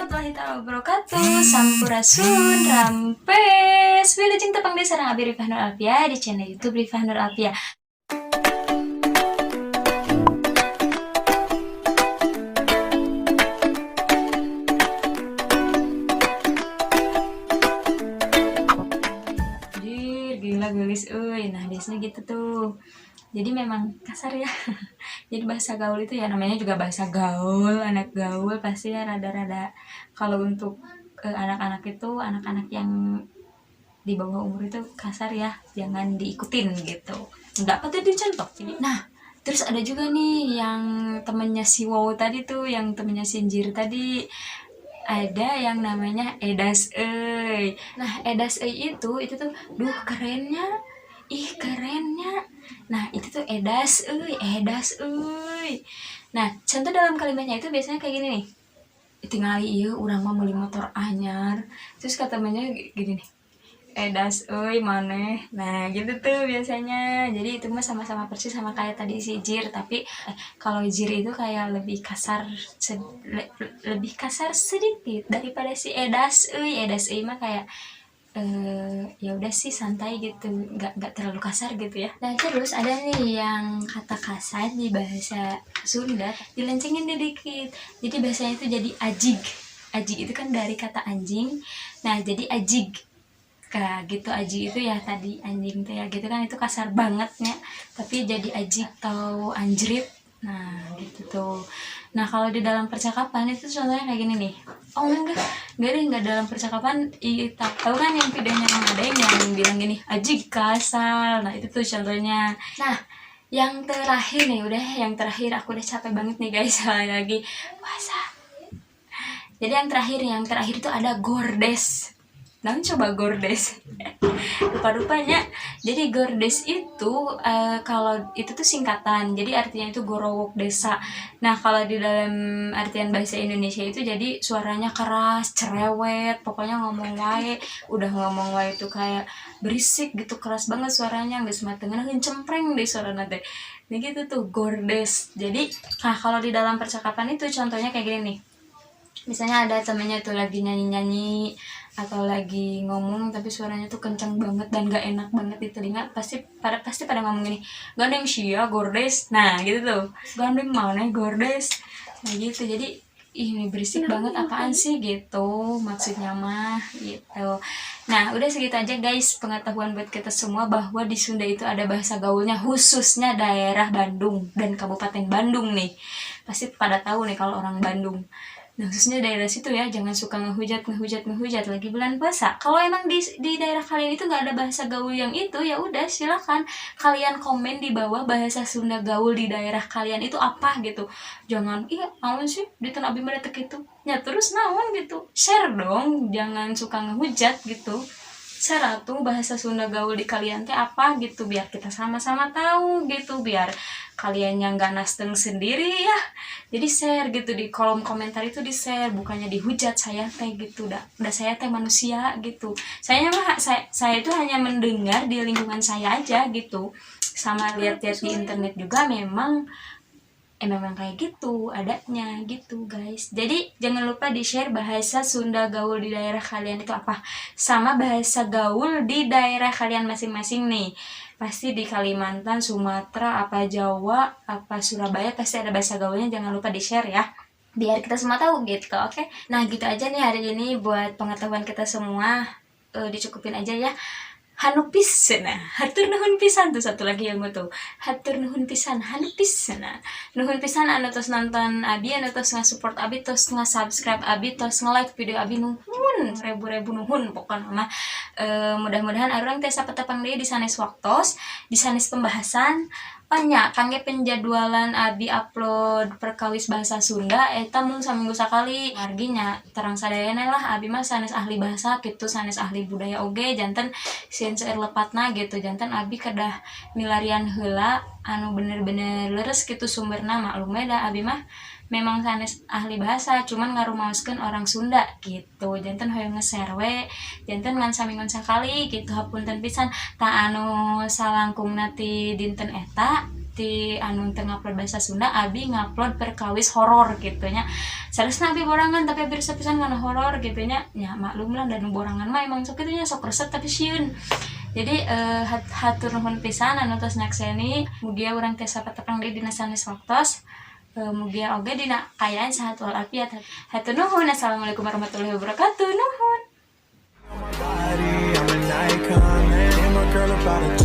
Warahmatullahi taala wabarakatuh. Sampurasun, rampes. Wilujeng tepang deui sareng Abi Rifah Nur Alfia di channel YouTube Rifah Nur Alfia. Jir, gila geulis euy. Nah, biasanya gitu tuh. Jadi memang kasar ya. Jadi bahasa gaul itu ya namanya juga bahasa gaul, anak gaul pasti ya rada-rada, kalau untuk anak-anak itu, anak-anak yang di bawah umur itu kasar ya, jangan diikutin gitu. Nggak patut dicontoh. Nah, terus ada juga nih yang temennya si Wow tadi tuh, yang temennya si Jir tadi, ada yang namanya edas euy. Nah, edas euy itu tuh duh kerennya, ih kerennya. Nah, itu tuh edas euy, edas euy. Nah, contoh dalam kalimatnya itu biasanya kayak gini nih. Tingali ieu urang mah meuli motor anyar. Terus kata temennya gini nih. Edas euy maneh. Nah, gitu tuh biasanya. Jadi itu mah sama-sama persis sama kayak tadi si Jir, tapi kalau Jir itu kayak lebih kasar, lebih kasar sedikit daripada si edas euy. Edas euy mah kayak ya udah sih santai gitu, nggak terlalu kasar gitu ya. Nah, terus ada nih yang kata kasar di bahasa Sunda dilencengin dikit, jadi bahasanya itu jadi ajig. Ajig itu kan dari kata anjing. Nah, jadi ajig kayak gitu, ajig itu ya tadi anjing tuh ya gitu kan, itu kasar banget ya, tapi jadi ajig atau anjrit. Nah, gitu tuh. Nah, kalau di dalam percakapan itu contohnya kayak gini nih. Oh, enggak deh, enggak dalam percakapan. Ih, tahu kan yang videonya Mang Adeng yang bilang gini, ajig kasar. Nah, itu tuh contohnya. Nah, yang terakhir nih, udah yang terakhir, aku udah capek banget nih guys, lagi puasa. Jadi yang terakhir itu ada gordes. Nah, coba gordes. Rupa-rupanya. Jadi gordes itu kalau itu tuh singkatan. Jadi artinya itu gorowok desa. Nah, kalau di dalam artian bahasa Indonesia itu jadi suaranya keras, cerewet, pokoknya ngomong wae, udah ngomong wae itu kayak berisik gitu, keras banget suaranya, geus mah teu ngeunaheun, cempreng deh suarana teh. Nah, gitu tuh gordes. Jadi, nah kalau di dalam percakapan itu contohnya kayak gini nih. Misalnya ada temennya tuh lagi nyanyi-nyanyi atau lagi ngomong tapi suaranya tuh kenceng banget dan gak enak banget di telinga, pasti pada ngomong gini, gandeng sia gordes. Nah, gitu tuh, gandeng mana gordes. Nah, gitu. Jadi ini berisik banget apaan sih gitu maksudnya mah gitu. Nah, udah segitu aja guys pengetahuan buat kita semua bahwa di Sunda itu ada bahasa gaulnya, khususnya daerah Bandung dan Kabupaten Bandung nih. Pasti pada tahu nih kalau orang Bandung. Nah, khususnya daerah situ ya, jangan suka ngehujat, ngehujat, ngehujat lagi bulan puasa. Kalau emang di daerah kalian itu nggak ada bahasa gaul yang itu, ya udah silakan kalian komen di bawah bahasa Sunda gaul di daerah kalian itu apa gitu. Jangan, iya, naon sih di tanah abi mah itu. Ya terus naon gitu. Share dong, jangan suka ngehujat gitu. Share tuh bahasa Sunda gaul di kalian teh apa gitu, biar kita sama-sama tahu gitu, biar kalian yang nggak nasteng sendiri ya. Jadi share gitu di kolom komentar itu, di share, bukannya dihujat saya teh gitu. Udah saya teh manusia gitu. Saya mah saya itu hanya mendengar di lingkungan saya aja gitu, sama lihat-lihat di internet juga memang memang kayak gitu adanya gitu guys. Jadi jangan lupa di share bahasa Sunda gaul di daerah kalian itu apa, sama bahasa gaul di daerah kalian masing-masing nih. Pasti di Kalimantan, Sumatera, apa Jawa, apa Surabaya pasti ada bahasa gaulnya. Jangan lupa di share ya, biar kita semua tahu gitu. Oke, nah gitu aja nih hari ini buat pengetahuan kita semua, dicukupin aja ya. Hanupis, nah hatur nuhun pisan tuh, satu lagi ilmu tuh, hatur nuhun pisan, hanupis. Nah, nuhun pisan anu tos nonton abi, anu tos nge-support abi, tos nge-subscribe abi, tos nge-like video abi, nuhun ribu-ribu nuhun pokoknya mah. Mudah-mudahan arurang tiasa patepang deui di sanes waktos, di sanes pembahasan banyak kangge penjadwalan abi upload perkawis bahasa Sunda eta mung saminggu sakali. Marginya terang sadayana lah, abi mah sanes ahli bahasa gitu, sanes ahli budaya oge, janten sieun seueur lepatna gitu. Janten abi kedah milarian heula anu bener-bener leres gitu sumberna. Maklum da abi mah memang sanes ahli bahasa, cuman ngarumaoskeun orang Sunda gitu. Janten hoyong nge-share we, janten ngan saminggon sakali gitu. Hapunten pisan tah anu salangkungna ti dinten eta. ti anu teu ngupload bahasa Sunda, abi ngupload perkawis horor gitu nya. Seharusnya abi borangan, tapi abi resep pisan kana horor gitu nya. Ya maklum lah, dan borangan mah emang sok kitu nya, sok resep tapi sieun. Jadi hatur nuhun pisan anu tos nyakseni. Mugia urang tiasa patepang deui dina sanes waktos. Mugia oge dina kaayaan sehat walafiat. Hatur nuhun. Assalamualaikum warahmatullahi wabarakatuh. Nuhun. My body, I'm an icon, man. And my girl about a